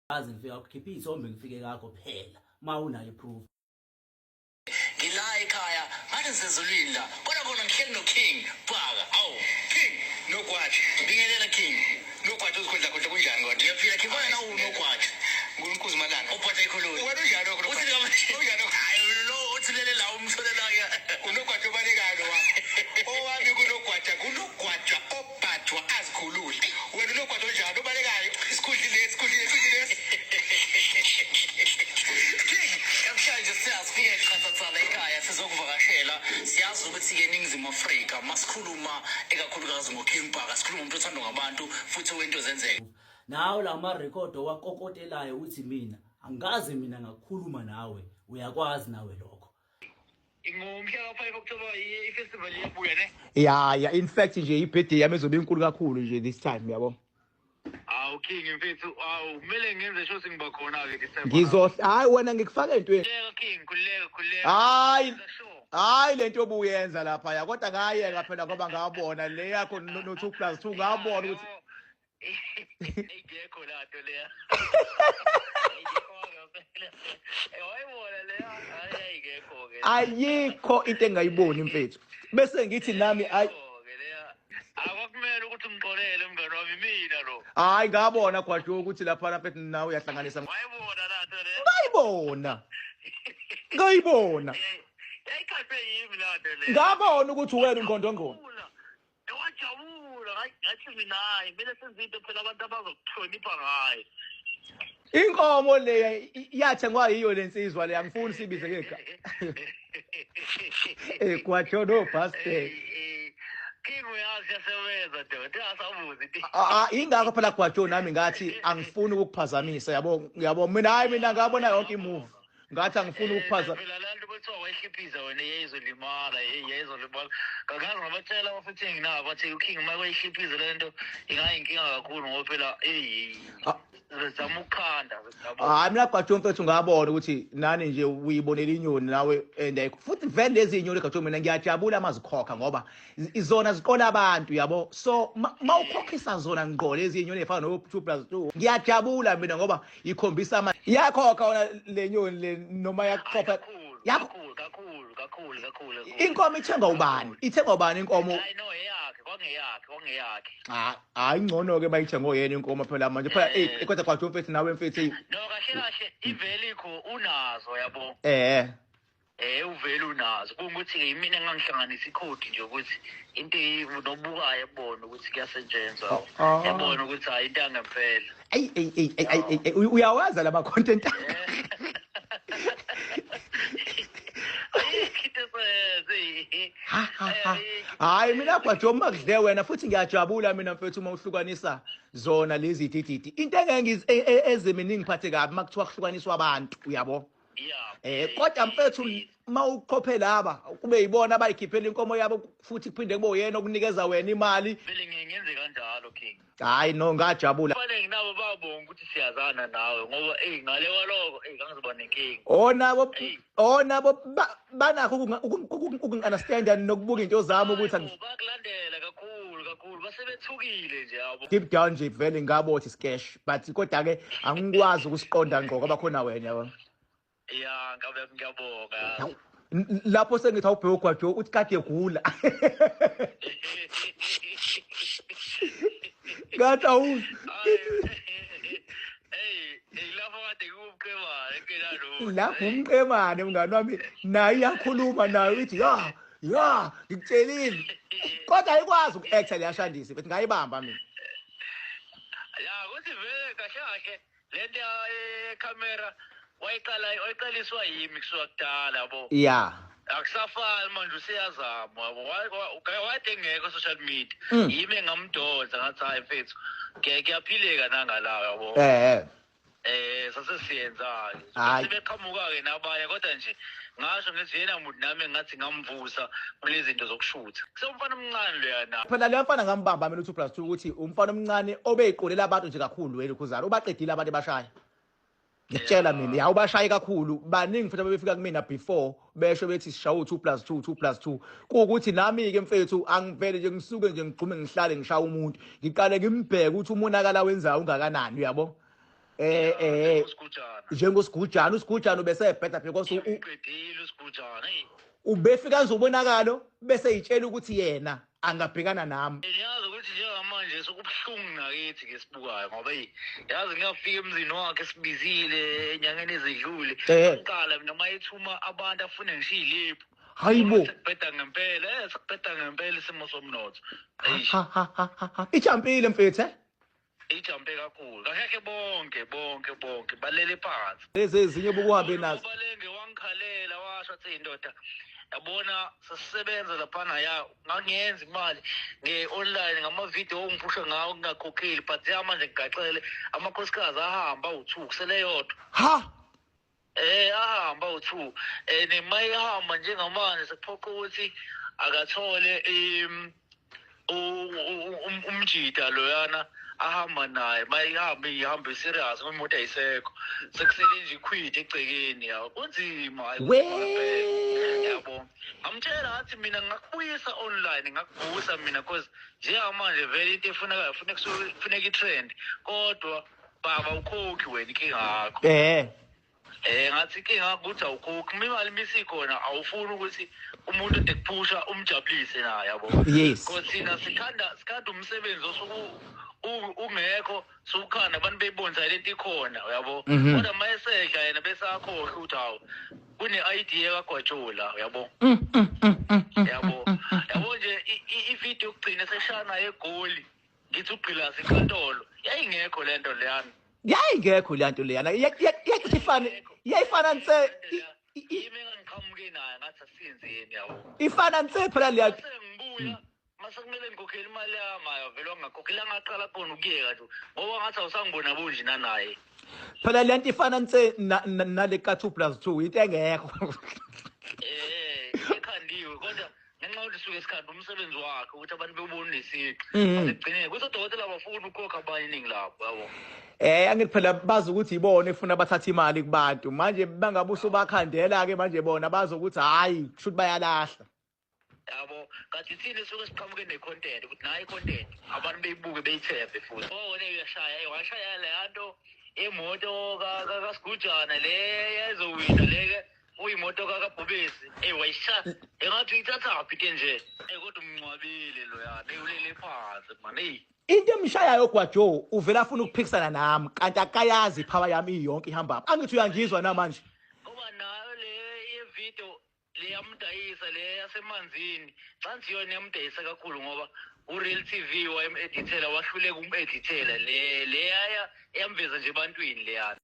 Azi ngifika kukhipha iy'thombe ngifike kakho phela uma unayo i-proof. Ngila ekhaya ngathi ngisezulwini la kodwa khona ngihleli noKing Bhaka. Awu King Nogwaja. Bingelela King. Nogwaja uzikhundla khundla kunjani kodwa? Ngiyaphila King kodwa nawu uNogwaja. Nkunzi malanga. Uphatha ikhululu. Wena unjani lokho? Uthi noma Unjani lokho? Hayi lo uthulele la umtholela ke. Unogwaja obalekayo lo wakho. Owami kunogwaja kunogwaja obhajwa azikhulule. Wena unogwaja onjani obalekayo? Isikhundla lesi, isikhundla lesi, isikhundla lesi. King, namhlanje siyasifike qathathana ekhaya sizokuvakashela. Siyazi ukuthi ke eNingizimu Afrika masikhuluma ekakhulukazi ngoKing Bhaka, sikhuluma umuntu othandwa ngabantu futhi wento zenzeka. Nawe la marekhodi owakokotelayo uthi mina angikaze mina ngakhuluma nawe uyakwazi nawe lokho. Ngomhla ka-5 October i-festival iyabuya ne? Ya ya, in fact nje i-birthday yami izobe inkulu kakhulu nje this time yabo. Awu King mfethu, awu kumele ngenze sure ukuthi ngiba khona-ke this time. Ngizohla hayi wena ngikufaka entweni. Khululeka King, khululeka, khululeka. Hayi Sure. hayi lento obuyenza lapha ya kodwa ngayeka phela ngoba ngabona le yakho no 2 plus 2 ngabona ukuthi Ayikho la nto leya. Ayikho ngempela. Wayibona leya, hayi ayikho ke. Ayikho into engayiboni mfethu. Bese ngithi nami ayi Ayikho-ke leya. Akwakumele ukuthi ungixolele mngani wami mina lo. Hayi ngabona Gwajo ukuthi lapha mfethu nawe uyahlanganisa. Wayibona la nto leya. Ngayibona. Ngayibona. Yayikhathwe yimi la nto leya. Ngabona ukuthi wena ungqondongqondo. Wajabula ngathi mina hayi kumele senze into phela abantu abazokuhlonipha ngayo. Inkomo le yathengwa yiyo lensizwa le angifuni sibize ngegama. Eh Gwajo no bastard. King uyazi yasebenza doda asabuzi. Ah ingakho phela Gwajo nami ngathi angifuni ukukuphazamisa yabo yabo mina hayi mina ngabona yonke imove. Ngathi angifuni ukuphaza. Phela la nto bethiwa wayihliphisa wena yayizolimala, hey yayizolimala. Ngakaze ngabatshela abafuthi nginabo bathi uKing uma kwayihliphisa le nto ingayinkinga kakhulu ngoba phela hey zama ukukhanda yabo. Hayi mina Gwajo mfethu ngabona ukuthi nani nje uyibonela inyoni nawe and ayikho futhi vele lezi inyoni Gwajo mina ngiyajabula mazikhokha ngoba izona ziqola abantu yabo so mawukhokhisa zona ngqo lezi inyoni ezifana no 2 plus 2 ngiyajabula mina ngoba ikhombisa ama iyakhokha wona le nyoni le noma yakukhokha Kakhulu, kakhulu, kakhulu, kakhulu, kakhulu. Inkomo ithengwa ubani? Ithengwa ubani inkomo? Hayi no eyakhe, kwangeyakhe, kwangeyakhe. Hayi, hayi ngcono ke bayithenga oyena inkomo phela manje phela eh kodwa Gwajo mfethu nawe mfethu. No kahle kahle ivele ikho unazo yabo. Eh. Eh uvele unazo. Kungukuthi ke imina engangihlanganisa ikhodi nje ukuthi into nobukayo ebona ukuthi kuyasetshenzwa. Yabona ukuthi hayi into yangempela. Ayi ayi ayi ayi uyawaza lama content. Hayi mina Gwajo uma kudle wena futhi ngiyajabula mina mfethu uma uhlukanisa zona lezi dididi. Into engeke eziminingi ngiphathe kabi makuthiwa kuhlukaniswa abantu uyabo. Eh kodwa mfethu uma uqophe laba kube yibona abayikhiphela inkomo yabo futhi kuphinde kube uyena okunikeza wena imali. Vele ngiyenze kanjalo King. Hayi no ngajabula. Kufanele nabo babonga ukuthi siyazana nawe ngoba ey ngale kwaloko ey ngangizoba nenkinga. Oh nabo oh nabo banakho ukungi-understand nokubuka into zami ukuthi bakulandela kakhulu kakhulu basebethukile nje yabo. Deep down nje vele ngabo ukuthi scash but kodwa ke angikwazi ukusiqonda ngqo ngoba khona wena yabo. Ya ngabe ngiyabonga. Lapho sengithi awubheke uGwajo uthi kade egula. Ngathi awu. Hey, lapho kade kuwumqemane ngenalo. Lapho umqemane mngani wami naye iyakhuluma naye uthi ya ya ngikutshelile. Kodwa ayikwazi uku-acta leyashandisi bethi ngayibamba mina. Ya kuthi vele kahle kahle lento yekhamera wayiqala wayiqaliswa yimi kusuka kudala yabo. Yeah. Akusafani manje useyazama yabo. Wayede engekho social media. Yimi engamdonsa ngathi hayi mfethu kuyaphileka nangalawo yabo. Eh. Eh sase siyenza-ke. Hayi. Sebeqhamuka-ke nabanye kodwa nje ngasho ngithi yena muntu nami ngathi ngamvusa kulezi zinto zokushutha. Kusewumfana omncane loyana. Phela leyo mfana ngambamba mina u2 plus 2 ukuthi umfana omncane obeyiqolela abantu nje kakhulu wena khuzana ubaqedile abantu ebashaya. Ngikutshela mina ya ubashaye kakhulu baningi futhi abebefika kumina before besho bethi sishawa u2 plus 2 2 plus 2 kuwukuthi nami ke mfethu angivele nje ngisuke nje ngigxume ngihlale ngishaya umuntu ngiqale ngimbheke ukuthi umonakala wenzayo ungakanani uyabo. Eh eh Usigujana. Njengosigujana, usigujana ubesebheda because Uqedile usigujana. Hey. Ubefika nje ubonakalo bese yitshela ukuthi yena angabhekana nami. Yazi ukuthi njengamanje sekubuhlungu nakithi ngesibukayo ngoba hey, yazi ngiyafika emzini wakhe sibizile enyangeni ezidlule. Ngiqala mina mayethuma abantu afune ngishiye ilephu. Hayibo. Sekubheda ngempela, sekubheda ngempela isimo somnotho. Ha ha ha ha. Ijampile mfethu eh? Ijampe kakhulu. Kahle bonke bonke bonke balele phansi. Lezi ezinye bokuhambe nazo. Balenge wangikhalela washo athi indoda yabona sasisebenza laphana ya ngangiyenza imali nge-online ngama-video ongiphusha ngawo ngingakhokheli but ya manje ngigaxele amakhosikazi ahamba awu-2 kusele yodwa. Ha! Ahamba awu-2 nema ehamba njengamanje sekuphoqa ukuthi akathole umjida loyana ahamba naye mayihamba ihambe serious ngoba imoto ayisekho sekusele nje ikhwidi egcekeni yawo kunzima yabo. Ngamtshela ngathi mina ngingakubuyisa online ngingakuvusa mina because njengamanje vele into efunekayo funeka i-trend kodwa baba ukhokhi wena inkinga yakho. Ngathi inkinga yakho ukuthi awukhokhi imali misikhona awufuni ukuthi umuntu ede kuphusha umjabulise naye yabo. Yes. Because thina sikhanda umsebenzi osuku ungekho sukhanda abantu beyibonisa lento ikhona uyabo. Kodwa mayesedla yena bese akhohlwa ukuthi hawu kune idea kaGwajola uyabo. Yabo. Yabo nje i-video yokugcina seshana eGoli ngithi ugqilaza inkantolo yayingekho lento leyana. Yayingekho le nto leyana. Iyafana iyayifana nse Yimi engangiqhamuke nayo ngathi asiyenzeni yabo. Ifana nse phela leya. Ngibuya mase kumele ngikhokhele imali yami ayo vele wangakhokhela ngaqala khona ukuyeka nje ngoba ngathi awusangibona bonje nanaye. Phela le nto ifana nse nale ka 2 + 2 into engekho. Ekhandiwe kodwa ngenxa yokuthi suke sikhanda umsebenzi wakhe ukuthi abantu bebone isiqi. Asigcineke kuthi odokotela abafuni ukukhokha abanye iningi labo yabo. Angithi phela bazi ukuthi ibona efuna bathatha imali kubantu manje bangabe usubakhandela ke manje bona bazi ukuthi hayi kushuthi bayalahla. Yabo kanti thina suke siqhamuke ne-content ukuthi nayi i-content abantu beyibuke beyithembe futhi. Oh le uyashaya washaya le nto imoto kaSigujana le yayizowina le ke uyimoto kaBhubesi wayishaya engathi uyithathaphi into nje kodwa umncwabile loyana ulele phansi man hey. Into emshayayo Gwajo uvela afuna ukuphikisana nami kanti akayazi ipower yami iyonke ihamba apha. Angithi uyangizwa namanje. Ngoba nayo le ye-video le yamdayisa le yasemanzini xa nje yona yamdayisa kakhulu ngoba uReal TV wayem-edithela wahluleka ukum-edithela le yaya yamveza nje ebantwini leyana.